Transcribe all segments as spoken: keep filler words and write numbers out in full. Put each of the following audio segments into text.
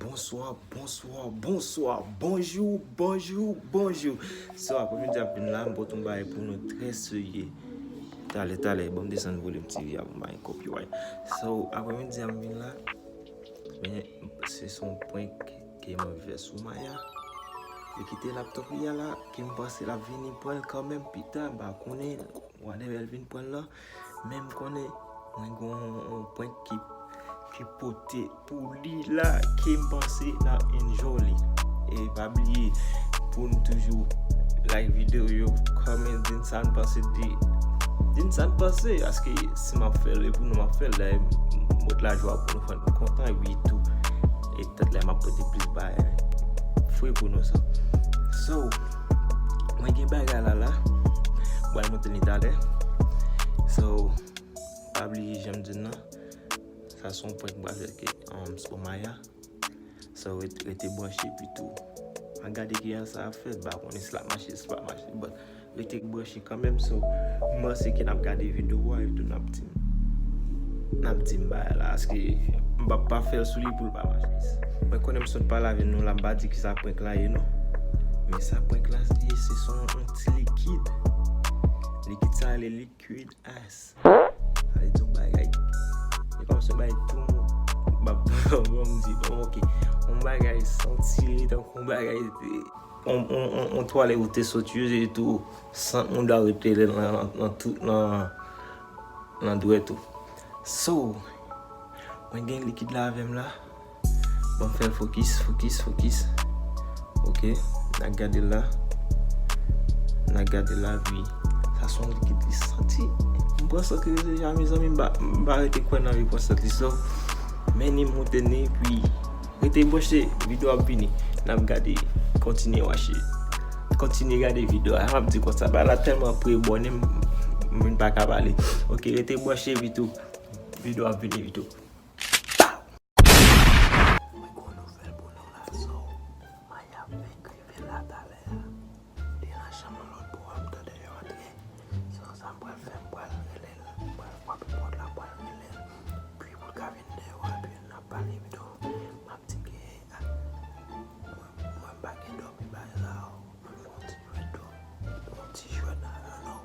Bonswa, bonswa, bonswa, bonjou, bonjou, bonjou. So, aprèmidi ap vin la, m pote yon bagay pou nou trè serye. Talè, talè, ban m desann volim T V a pou m pa gen copyright. So, aprèmidi ap vin la, men se son prank ke m anvi fè sou Maya. Li kite laptop li a la, ke m panse l ap vini pran l kanmenm pita, m pa konnen, whatever l vin pran l la. Men m konnen mwen gen yon, yon prank ki, ki pote pou li la, ke m panse n ap enjoy li. E pa bliye, pou n toujou like videyo yo, comment, di n sa n panse de, di n sa n panse, paske si m ap fè l, e pou nou m ap fè l, dayè m pote lajwa pou nou fè nou kontan, epi tou, e petèt lè m ap pote plis bagay fre pou nou sa. So, mwen gen bagay la la, m pral montre li talè. So, pa bliye jan m di n nan. Sa se yon prank m pral fè ke, um, sou Maya. So, ret-, rete branche epi tou. An gade kijan sa ap fèt, m pa konnen si l ap mache, si l pa mache, but rete branche kanmenm. So, m panse ke n ap gade videyo a epi tou n ap di m, n ap di m bagay la, paske m p ap pa fè l sou li pou l pa mache. Mwen konnen m sot pale avè nou la, m pa di ki sa prank la ye non. Men sa prank la ye, se son yon ti likid. Likid sa rele likid Ice. Sa vle di yon bagay. E kòm se yon bagay tou, m ap, bon, m di, bon, ok. Yon bagay santi li tankou yon bagay, yon, yon, yon, yon twalèt ou te sot use e tou, sant moun dwa rete nan, nan, nan tout, nan, nan dwèt ou. So, mwen gen likid la avè m la. Ban m fè l fokis, fokis, fokis. Ok, n a gade l la. N a gade l la, wi. Sa se yon likid li santi. M pran sant li deja, mezanmi, m pa, m pa rete kwè nan li pran sant li. So, men ni moute ni, epi rete branche, videyo ap vini. N ap gade, kontinye wache. Kontinye gade videyo a. M ap di konsa, bagay la tèlman pre bòne, m, m vin pa ka pale. Ok, rete branche, epi tou, videyo ap vini, epi tou. Mwen gen yon nouvèl pou nou la, so, Maya fenk rive la talè a. Li nan chanm nan lòt bò a, m tande yo antre. So, sa m pral fè, m pral rele l, m pral frape pòt la, m pral rele l. Pi pou l ka vin deyò a, pi n ap pale pito. M ap di ke, a, mwen, mwen m pa gen dòmi bagay sa yo. Mwen fè yon ti jwèt dòmi, yon ti jwèt, I don't know.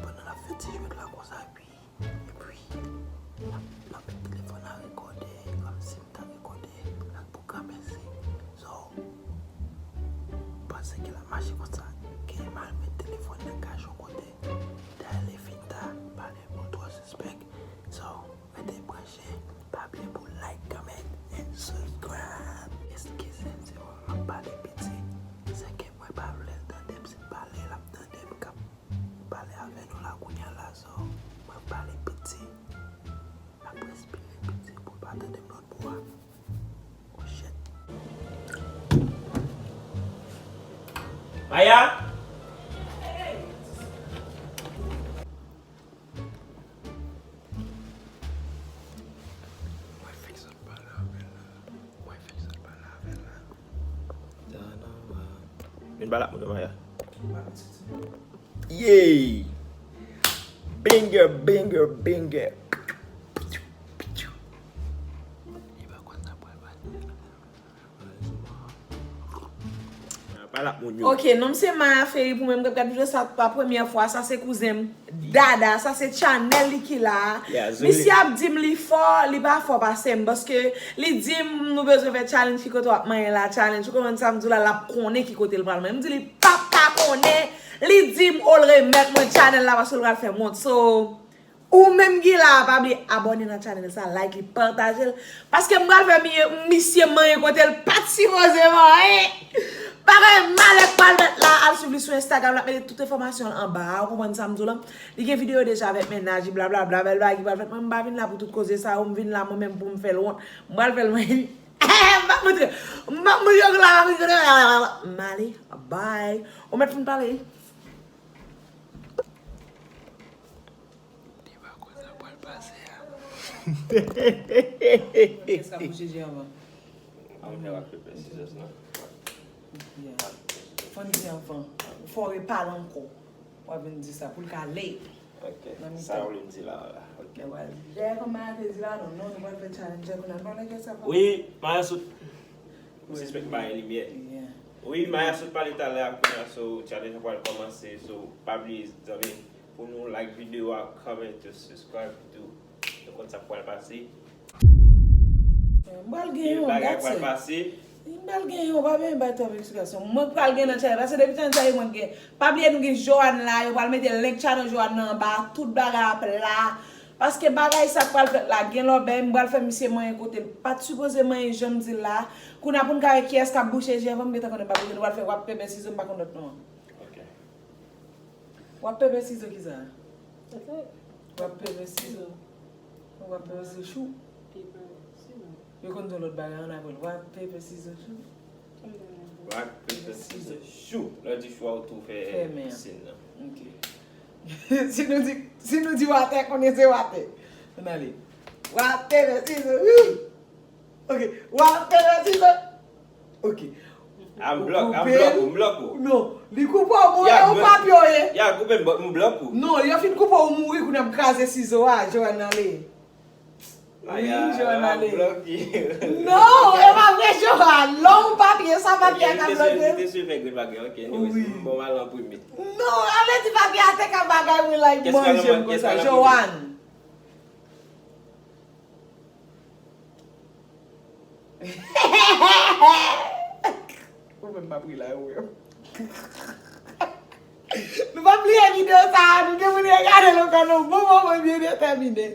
Pandan n ap fè ti jwèt la konsa, epi Epi, m ap, m ap met telefòn nan rekòde, kòmsi m ta rekòde, l ap pwograme si. So, m panse ke l ap mache konsa, ke m al met telefòn nan kache yon kote. Dayè, lè fin ta pale pou twò sispèk. So, rete branche, pa bliye pou like, comment, and subscribe. Eskize m si m ap pale piti, se ke mwen pa vle l tande m, si m pale, l ap tande m k ap pale avè nou la kounye a la, so, mwen pale piti, n ap respire piti pou l pa tande m lòt bò a. Oh shit. Maya! Mwen fin sot pale avè l la. Mwen fin sot pale avè l la. Vin pale ak mwen, Maya. Yey! Banger, banger, banger. Li pa konn sa pral pase. Pale ak moun yo. Ok, non m se Maya Ferry pou mwen, m t ap gade videyo sa pa premyè fwa, sa se kouzen m. Dada, sa se channel li ki la. Yeah, Zoli. Misye ap di m li fò, li pa fò pase m, paske li di m nou bezwen fè challenge, ki kote w ap manyen la, challenge, ou konprann sa m di w la, l ap konnen ki kote l pral manyen. M di li p ap ka konnen, li di m, o, l remèt mwen channel la paske l pral fè m wont. So, ou menm ki la a, pa bliye abòne nan channel sa, like li, pataje l, paske m pral fè mi-, misye manyen kote l pa t sipoze manyen. Bagay malè k pral fèt la, al swiv li sou Instagram, l ap mete tout enfòmasyon l anba a, ou konprann sa m di w la. Li gen videyo deja avèk mennaj li, blablabla, bèl bagay ki pral fèt. Mwen, m pa vin la pou tout koze sa yo, m vin la mwen menm pou m fè l wont. M pral fè l mwen. M ap montre. M ap montre yo la. M ale. Bye. Ou mèt fin pale. Li pa konn sa pral pase a. Kèsa pou chanje anvan? An fè w ak pepè sizòs la. Yeah. Fò n di anvan. Fò w repale ankò. W ap vin di sa pou l ka late. Ok. Nan mitan. Sa w vle m di la a la. Ok. Lè w al dèyè kòm Maya te di la, non, non, nou pral fè challenge kounye a. Nou pral lage sa fò. Wi, Maya sot. Sispèk pa gen limyè. Wi, Maya sot pale talè a, kounye a, so, challenge la pral kòmanse, so, pa bliye, zanmi, pou nou like videyo a, comment, subscribe tou. Nou konn sa k pral pase. M pral gen yon, bagay pral pase. M pral gen yon, pa bezwen bay twòp eksplikasyon. Mwen pral gen nan challenge, paske depi tan sa mwen gen. Pa bliye nou gen Joanne la, yo pral mete link channel Joanne nan anba, tout bagay ap la. Paske bagay sa k pral fèt la, gen lòbèy, m pral fè misye manyen kote l pa t sipoze manyen, jan m di l la. Kounye a pou n ka wè kiyès k ap bouche je, fò m gentan konnen, pa bliye nou pral fè w ap pèpè sizo, m pa konn lòt non an. Ok. W ap pèpè sizo ki sa? W ap pèpè sizo. W ap pèpè sizo chou. Yo konn di yon lòt bagay, ann aprann. W ap pèpè sizo chou. W ap pèpè sizo chou. Lè w di chou a, ou tou fè sen nan. Ok. Si nou di, si nou di watè, konnen se watè. Ann ale. W ap pèpè sizo chou. Ok. W ap pèpè sizo. Ok. A, m blòk, a, m blòk ou, m blòk ou. Non, li koupe w, mouri ou papye w ye. Ya, koupe m, m blòk ou. Non, yo fin koupe w, mouri, kounye a m kraze sizo a, Joanne ale. Wi, Joanne ale. Non, e pa vre, Joanne. Lè w papye, sa papye a ka bloke. Li te sou fè grenn bagay, ok. Anyways, m bon mal anprime. Non, ale di papye a te ka bagay, wi, like, manje m konsa. Joanne. Ou menm m ap ri la, ou wè. Nou pa bliye videyo sa a, nou gen pou n regade l ankò nan bon moman byen detèmine.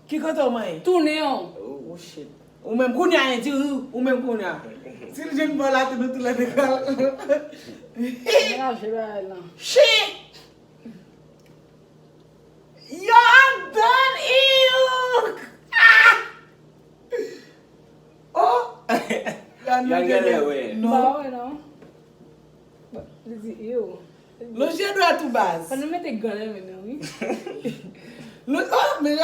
Ki kote w manyen? Tounen w. Oh shit. Ou menm kounye a, en, di ou, ou menm kounye a. Si l jwenn bò la, tou nou tou lè de kal. Melaje bagay lan. Shit! Yo, Adan, iu! Ah! Oh! Yo, Adan, wè. Non. Ba wè non. Li di iu. Lonje dwèt ou baz. Fò nou mete grenn men nou, wi. Lon-, oh, men l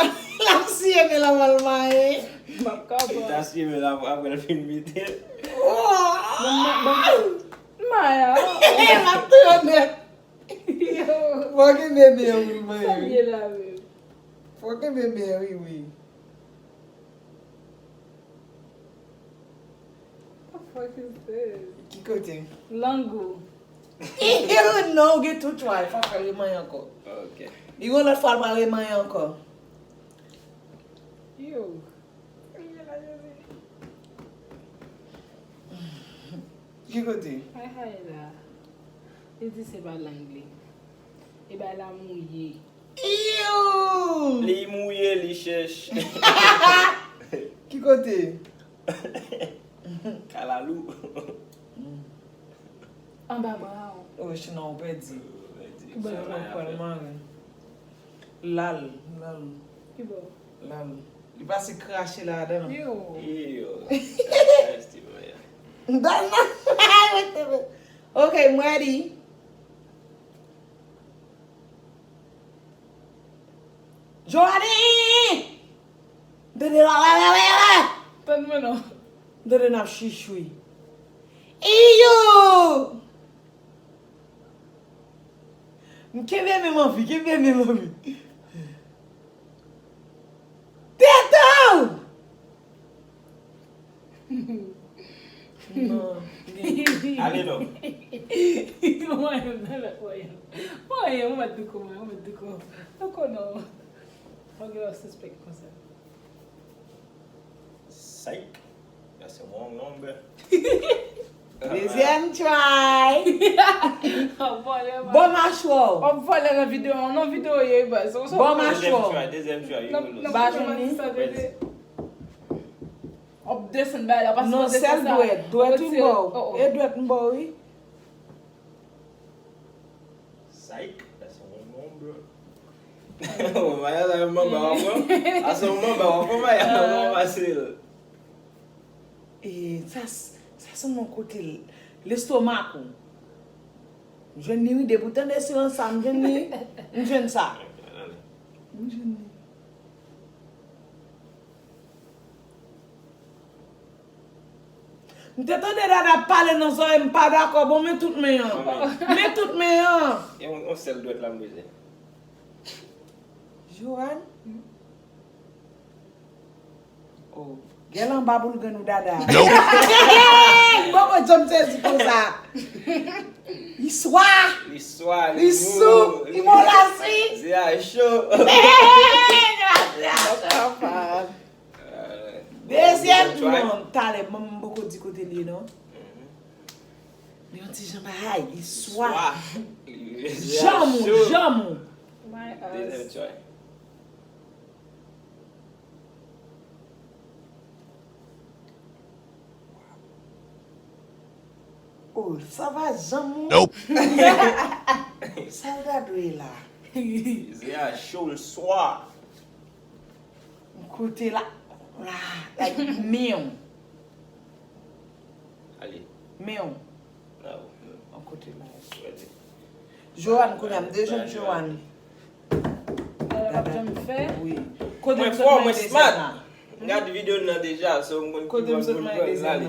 ap siye men l ap al mayen. M ap kapab. Li ta siye men l ap, apre l fin mete l. Oh! Bon, bon, bon. Maya. L ap touye w nèt. Yo. Fò w kenbe men an wi, mwen. Sa l ye la menm? Fò w kenbe men an wi, wi. What the fuck is this? Ki kote? Lang ou. Non, ou gen tou twa, fò w fè l remanyen ankò. Ok. Li gon lòt fwa l pral remanyen ankò. Yo. Ki kote? Ay, ay la. Li di se pa lang li. E bay la mouye. Iu! Li mouye, li chèch. Ki kote? Kalalou. Anba bra w. Oh, sinon ou pèdi. Ou pèdi. Ki bò l pral mare? Lal, lal. Ki bò? Lal. Li pase krache ladan. Yo. Yo. Nasty, man. Dal nan. Ok, m ready. Joanie! Dede la la la la la! Tann mwen non. Dede n ap chichwi. Iyo! M kenbe men m anvi, kenbe men m anvi. Tete w! Non. Ale non. Mwen menm nan lòt mwen. Mwen menm, mwen mèt di kòman, mwen mèt di kòman. Ou konnen. Mwen gen yon sispèk konsa. Psych. That's a wrong number. Dezyèm try. Bon machwè. W ap vòlè nan videyo, nan videyo ye baz. Bon machwè. Dezyèm try, dezyèm try. Ba jwenn li. W ap desann bay la, pa sipoze fè sa. Non, sèl dwèt. Dwèt ou bò. E dwèt m bò wi. Psych, that's a wrong number. Oh, Maya, sa yon manba w ap pran. A se yon manba w ap pran, Maya. Nan manba se l. E sa, sa se yon kote l, lestomak ou. M jwenn li wi, depi w tande silans sa, m jwenn li, m jwenn sa. M jwenn li. M te tande Dada ap pale nan zòrèy m, pa dakò. Bon, men tout men an. Men tout men an. E yon, yon sèl dwèt la m bezwen. Joanne? Hmm? Gèl anba boul grenn ou dada. Nope. M poko janm sezi konsa. Li swa. Li swa, li sou, li molasi. Zye a cho. Zye a cho. Dezyèm, non, talè, m poko di kote l ye, non. Li yon ti jan bagay, li swa. Li swa. Li cho. Janm ou, janm ou. My ass. Dezyèm try. Oh, sa va janm ou? Nope. Sa l ta dwe la? Zye a cho, l swa. Kote la, la, like, men w. Ale. Men w. Bravo. An kote la. Ready. Joanne, kounye a, m dejanm Joanne. Dada p ap janm fè. Wi. Kote m sot mwen dezyèm la? M gade videyo nan deja, so m konn ki bò pou l pran l ale.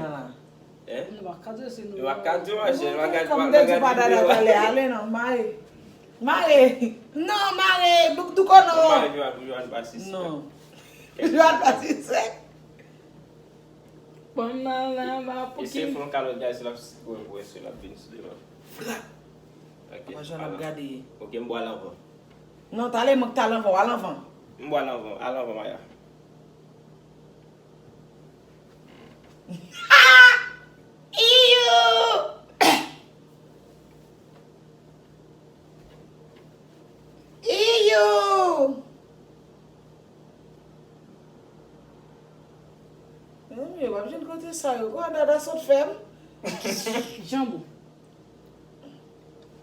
Hein? Nou pa ka di se nou. Nou pa ka di, machè, nou pa ka di, nou pa ka di videyo a. Kòm m te di pa dada talè, ale non, mare. Mare. Non, mare, bouk douko non. Mare, Joanne, Joanne pa sisèk. Non. Joanne pa sisèk. Bon, nan, nan, nan, pou ki? Eseye fè yon kalòt, guys, l ap wè pou wè si l ap vin sou devan. Frap. Ok. Apa Joanne ap gade. Ok, m bò al anvan. Non, talè mwen k t al anvan, w al anvan. M bò al anvan, al anvan, Maya. Iyou! Iyou! Mezanmi, w ap jwenn kote sa yo. Kwa dada sot fè m? Janm ou.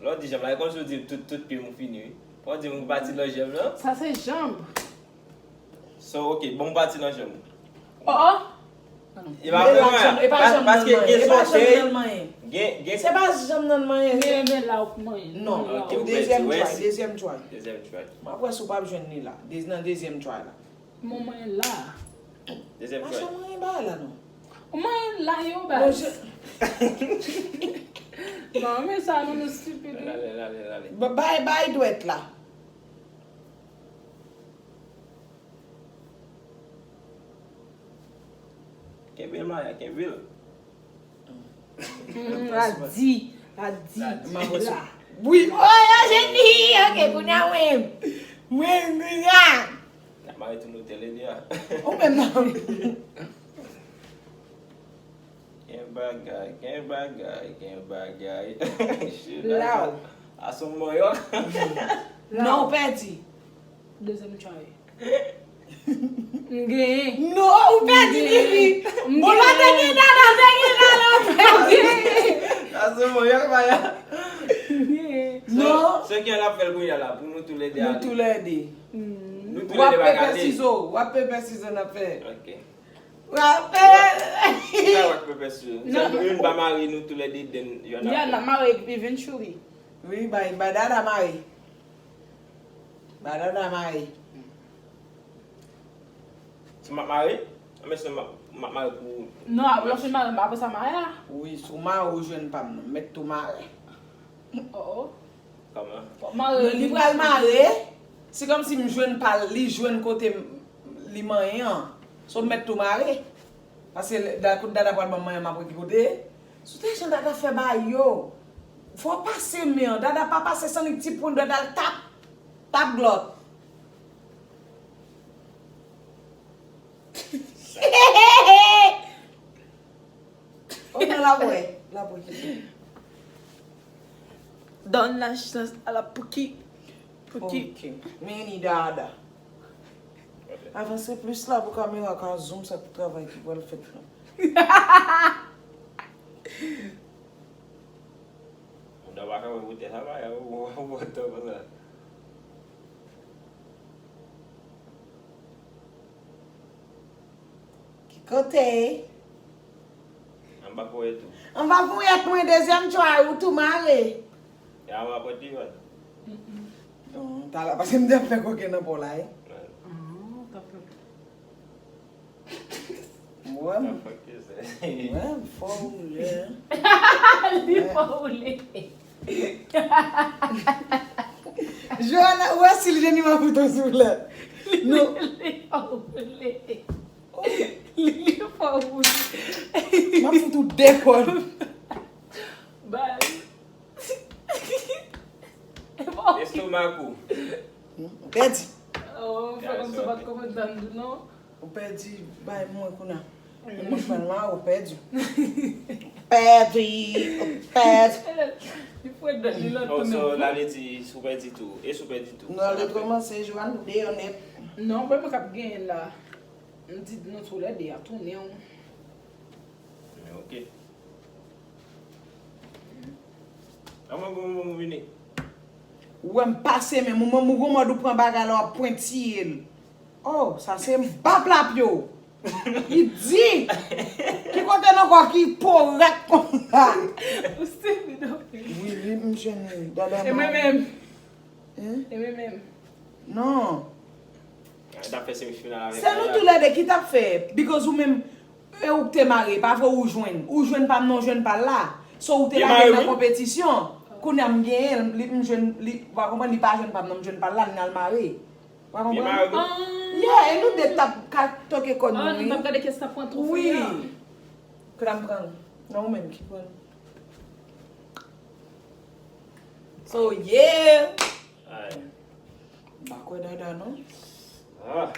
Lè w di janm la, e kòmsi w di tout, tout pye m ou fini, wi. Fò w di m ou pati nan janm nan. Sa se janm. So, ok, bon, m pati nan janm ou. Oh, oh. E pa vrè, e pa janm nan manyen. E pa janm nan manyen. Gen, gen. Se pa janm nan manyen. Men, men la ou manyen. Non, dezyèm try, dezyèm try. Dezyèm try. M ap wè si w p ap jwenn li la. Nan dezyèm try la. Mwen manyen la. Dezyèm try. Mache manyen bagay la non. Ou manyen la yo baz. Non, men sa nou, nou stupid, wi. Lale, lale, lale. Bay, bay dwèt la. Kenbe l, Maya, kenbe l. Mm, a di, a di. M ap wè si. Wi, oh, yo jeni, ok, kounye a mwen. Mwen, kounye a. N ap mare tou nou tèl ede a. Ou menm nan. Gen bagay, gen bagay, gen bagay. Law. A son mòyòk. Non, ou pèdi. Dezyèm try. M genyen. Non, ou pèdi, Bibi. Bon, la te gen dada, te gen dada, ou pèdi. Sa se bon, y a faya. M genyen. Non. Se ki an ap fè l kounye a la, pou nou toulède ale. Nou toulède. Nou toulède pa gade. W ap pèpè sizo, w ap pèpè sizo n ap fè. Ok. W ap pèpè. Sa w ap pèpè sizo. Youn pa mare, nou toulède den, y a n ap mare eventually. Wi, bay, bay dada mare. Ba dada mare. Si m ap mare? Anben si m ap, m ap mare pou. Non, lè w fin mare, apre sa mare a. Wi, si w mare, ou jwenn pa m nan. Mèt tou mare. Oh, oh. Kòman? Mare. Non, li pral mare. Se kòmsi m jwenn pa l, li jwenn kote m, li manyen an. So, m mèt tou mare. Paske lè, da, kote dada pral ban m manyen, m ap wè ki kote. Sou te jan dada fè bagay yo. Fò w pase men an. Dada pa pase san li ti pwen dwèt al tap. Tap glòt. O non, l ap wè. L ap wè ki. Donn la chans a la pou ki. Pou ki. Ok. Meni dada. Avanse plis la pou kamera ka zoom sa travay ki pral fèt la. Moun nan pa ka wè wotè sa va, wè wotè konsa. Ki kote? Anba ponyèt ou. Anba ponyèt mwen, dezyèm try, ou tou mare. E anba ponyèt li, wè. Non, talè, paske m te ap fè koken nan po la, wi. Wè. Mwen, mwen fò woule. Li fò woule. Joana, ou wè si l jeni m ap fout yon souflèt. Non. Li fò woule. Dekòn. Bay. E pa ok. Estomak ou. Ou pèdi. Oh, fè kòm si w pa t konprann sa m di w non. Ou pèdi bay mwen kounye a. Mwen pral la, ou pèdi. Pèdi. Ou pèdi. Li pran dòt li lan Oh, tounen. So, la vle di, si w pèdi tou. E si w pèdi tou. Nou al rekòmanse, Joanne, ou deyò nèt. Non, mwen mwen k ap genyen la. M di nou toulède a tounen w. Men ok. An mwen bon bon vini. Ou wè m pase men mwen, ou gon mòd ou pran bagay la w ap pwentiye l. Oh, sa se m bap lapyo. Li di. Ki kote nan kò ki porat konsa? Ou stupid anpil. Wi, li m jwenn li. Dada E mwen mwen. Menm. Hein? E mwen menm. Non. T ap fè semi final avèk Se nou toulède ki t ap fè. Because ou menm, e ou k te mare, pa vre ou jwenn. Ou jwenn pa m nan, ou jwenn pa l la. So ou te Li lage mare m nan wi. Konpetisyon. Kounye a m genyen l, li m jwenn, li, ou pa konprann, li pa jwenn pa m nan, m jwenn pa l la, li nan l mare. Ou pa Li konprann? mare wi. Yeah, e nou de t ap ka toke kò Ah, nou nou t ap wi. Gade kès t ap pran Wi. twofe a. Kè la m pran. Non, ou menm ki pran. So, yeah. Ay. M pa kwè dada non. Ah.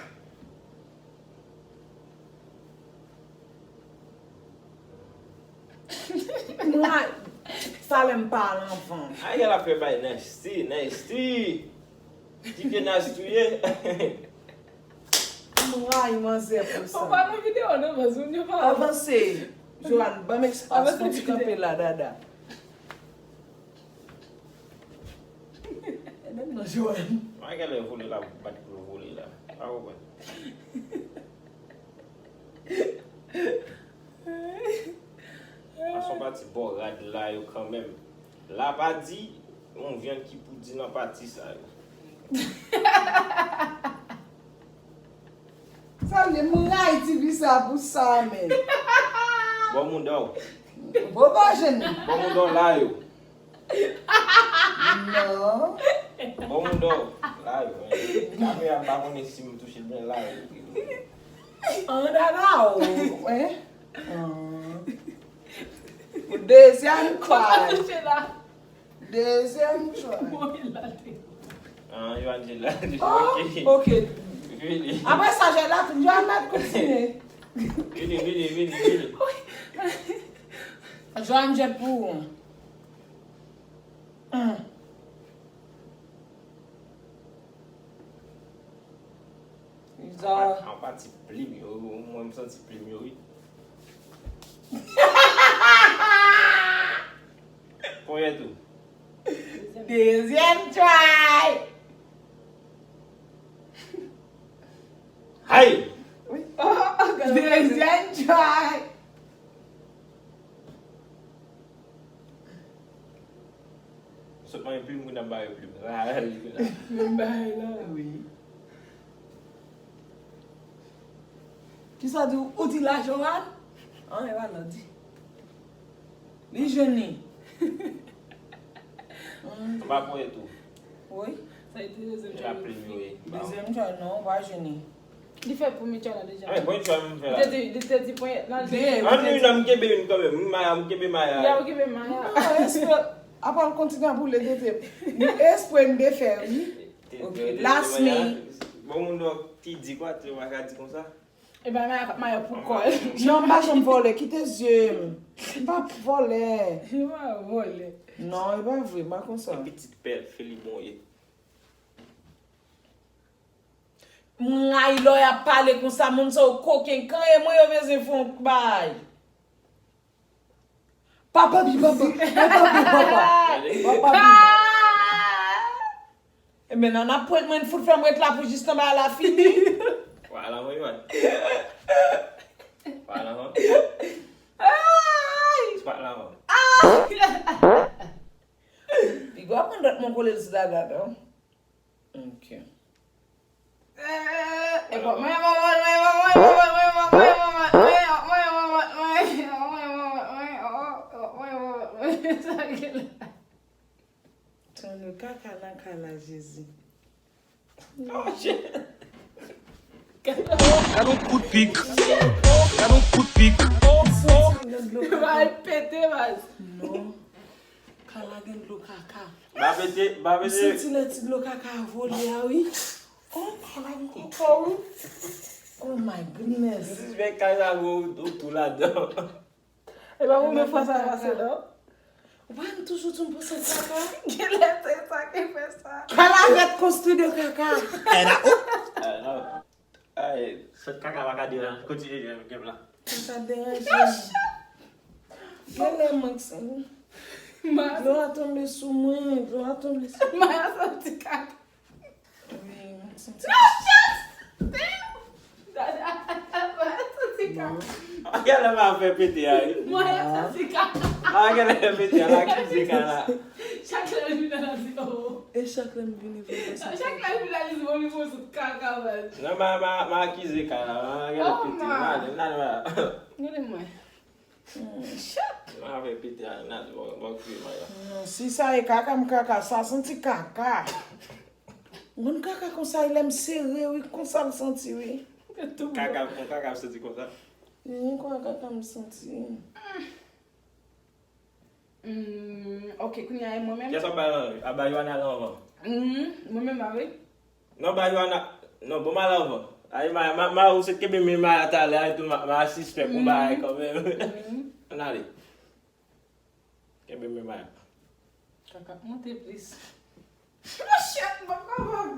Mwen, talè m pa al anvan. Ay, gèl ap fè bay nasty, nasty. Kite nasty ye. M rayi manzè pou sa. Ou pa nan videyo non, baz, moun yo pa. Avanse. Joanne, ban m espas Avanse pou ti videyo. Kanpe la, dada. Menm nan Joanne. Mwen gèl vole la, bat pou vole la. Pa konprann. Fason pati bò rad la yo kanmenm. La pa di yon vyann ki pou di nan pati sa yo. Sa vle m rayi ti fi sa pou sa men. Bon moun dò. Bon pa jwenn. Bon moun dò la yo. Non. Bon moun dò la yo. Kamera pa konnen si m touche l men la yo. An dada ou. Hein? An. Dezyèm Kòman try. Touche la. Dezyèm try. Mwen la te. Ah, yo Angela. Oh, Ok. Ok. Vini. Apre sa, Joanne la, Joanne la kontinye. Vini, vini, vini, vini. Joanne jèt pou ou. Hmm. Iza. An pati plim yo, mwen m santi plim yo wi. Konyen tou. Dezyèm try. Hay! Dezyèm try. Sot mwen plim moun nan ba yo plim. La, la, la. Menm bagay la. Wi. Kisa di ou, ou di la Joanne? An, e pa nan di. Li jwenn li. Ou pa konyen tou. Wi. Sa e te dezyèm E la plim yo ye. Dezyèm try non, ou pa jwenn li. Li fè premye try la deja. Ay, bon try m fè Li la. te di, li te di pwen nan Dezyèm. An nou nan m kenbe youn kanmenm. M maya, m kenbe maya. Ya, ou kenbe maya. Non, espre, apa l kontinye ap boule tete. Espre n te fè, wi. Te- Ok, te- te- last te- minute. Bon moun dò ki di kwa, te maya di konsa. E ba maya k ap maya pou kò l. Non, m pa janm vole, kite zye m. M pa vole. Li pa vole. Non, e pa vre, m pa konsa. Pitit pè, fè li bon ye. M rayi lè y ap pale konsa, moun sa yo koken. Kan e mwen yo bezwen fè yon bay. Papa bi, papa, papa bi, papa. Papa bi. Ebyen, nan ap prank mwen fout fè m ret la pou jistan bagay la fini. Wala mwen yon. Wala mwen. Wala mwen. Piga w ap pran dòt mwen kole l sou dada, non? Ok. Tann kaka nan kay la, Jezi. Gad yon kout pik. Gad yon kout pik. Nan dlo kaka. Bay pete, baz. Non. Kala gen dlo kaka. Ba pete, ba pete. M santi lè ti dlo kaka a vole a, wi. Oh, kala gen koko, wi. Oh my goodness. M sispèk kay sa gwo ou tou ladan. E pa premye fwa sa pase, non? Ou pa m toujou di m pou santi kaka? Genlè se sa ki fè sa. Kala fèt konstwi de kaka. E la, oh. Ah, non. Ay, sòt kaka pa ka deran-, kontinye jwe game la. Sa ka deranje m. Genlè mwen k se. Dlo a tonbe sou mwen, dlo a tonbe sou mwen. Maya santi kaka. Wi, mwen santi. Non, just damn! Dada, Maya santi kaka. Genlè m ap fè pete a, wi. Maya santi kaka. Ah, genlè fè pete a, la ki se ka la. Chak lè l vin la, l di, oh. E chak lè m vini, vin la, chak lè l vin la, li di, bon, li pran sou kaka, man. Non, ma, ma, ma akize kay la, ma, ma gade pete, ma ale, ma ale, ma. Gade mwen. Chak. Ma avè pete a, ma ale, bon, bon, kriye, ma ya. Non, si sa e kaka, m kaka, sa santi kaka. Moun kaka konsa, lè m sere, wi, konsa l santi, wi. Kaka, bon, kaka santi konsa. Wi, konsa kaka m santi. Hmm, ok, kounye a e mwen menm. Kiyès w ap bay lan? A bay Yohana lan anvan. Hmm, mwen menm, a wi. Non, bay Yohana. Non, bon, mal anvan. Ay, ma, ma, ma, ou se kenbe men Maya talè a, etou, ma, ma sispèk, ou bay kanmenm. Ann ale. Kenbe men Maya. Kaka monte plis. Shit, mwen pa konprann.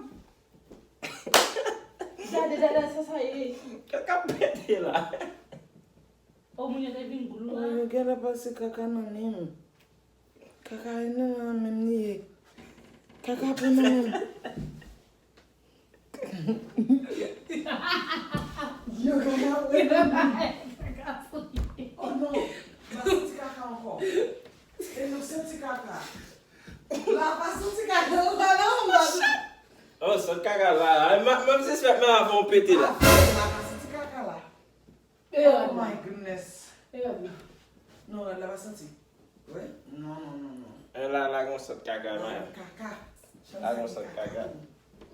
Dada, dada, sa, sa ye. Kaka pete la. Oh, moun yo te vin glou a. Oh, yo genlè pase kaka nan men m. Kaka e nan men m li ye. Kaka pran nan men m. Yo, kaka pran nan men m. Oh non, m pa santi kaka ankò. E nou santi kaka. La pa santi kaka ankò non. Oh, sòt kaka la. Ay, ma, menm si se fèt men avan w pete la. Ah, la pa santi kaka la. E rad la. Oh my goodness. E rad la. Non, rad la pa santi. Wi? Non, non, non, non. E la, la gon sòt kaka, Maya. Kaka. La gon sòt kaka.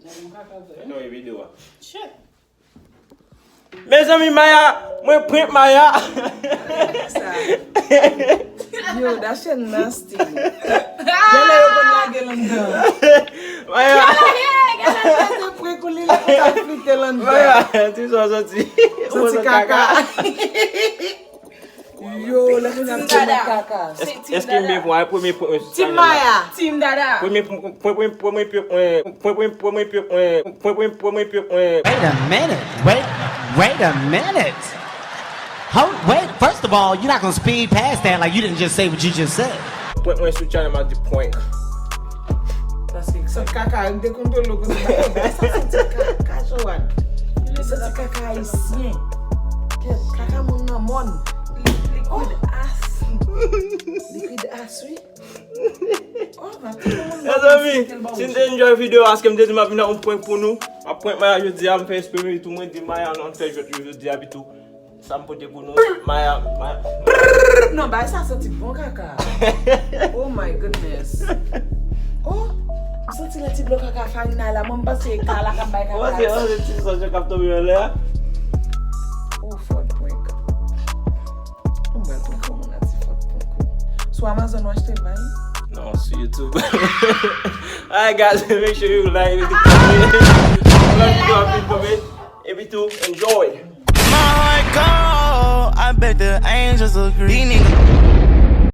La gon kaka vre. Ann wè videyo a. Shit. Mezanmi, Maya, mwen prank Maya. Sa. Yo, that shit nasty. Genlè yo konn lage l anndan. Maya. Genlè yo konn lage l anndan. Genlè yo konn flite l anndan. Maya, ti sa w santi. Santi kaka. Yo, lè moun ap di mwen kaka. Èske m byen pran premye pwen mwen sou chanèl la? Team Maya. Team Dada. Premye pwen, pwen, pwen, premye pwen, pwen, pwen, premye pwen, pwen, pwen, premye pwen, pwen, pwen, premye pwen. Wait a minute. Wait, wait a minute. Hold, wait, first of all, you're not gonna speed past that like you didn't just say what you just said. Prank mwen sou chanèl m ap di prank. Paske sòt kaka, m te kontwole w konsa. Sa santi kaka, Joanne. Li santi kaka ayisyen. Kèt, kaka moun nan mòn. Liquid ass. Liquid ass, wi. Oh, va tout moun nan. Mezanmi, si n te enjoy videyo a, paske m te di m ap vin ak yon prank pou nou. M ap prank Maya jodi a, m fè espre tou mwen di Maya non, fè jwèt yo jodi a pito. Sa m pote pou nou, Maya, Maya. Brrr, non, bay sa santi bon kaka. Oh my goodness. Oh, m santi lè ti dlo kaka Farina la, mwen m panse e kala k ap bay kaka. Mwen se, mwen se ti sòs yo k ap tonbe anlè a. Oh, Ford prank. Mwen pral prank yon moun a ti Ford prank. Sou Amazon ou achte l bay? Non, sou YouTube. Alright, guys, make sure you like, comment, like, comment. Epi tou, enjoy. My God, I bet the angels agree. These niggas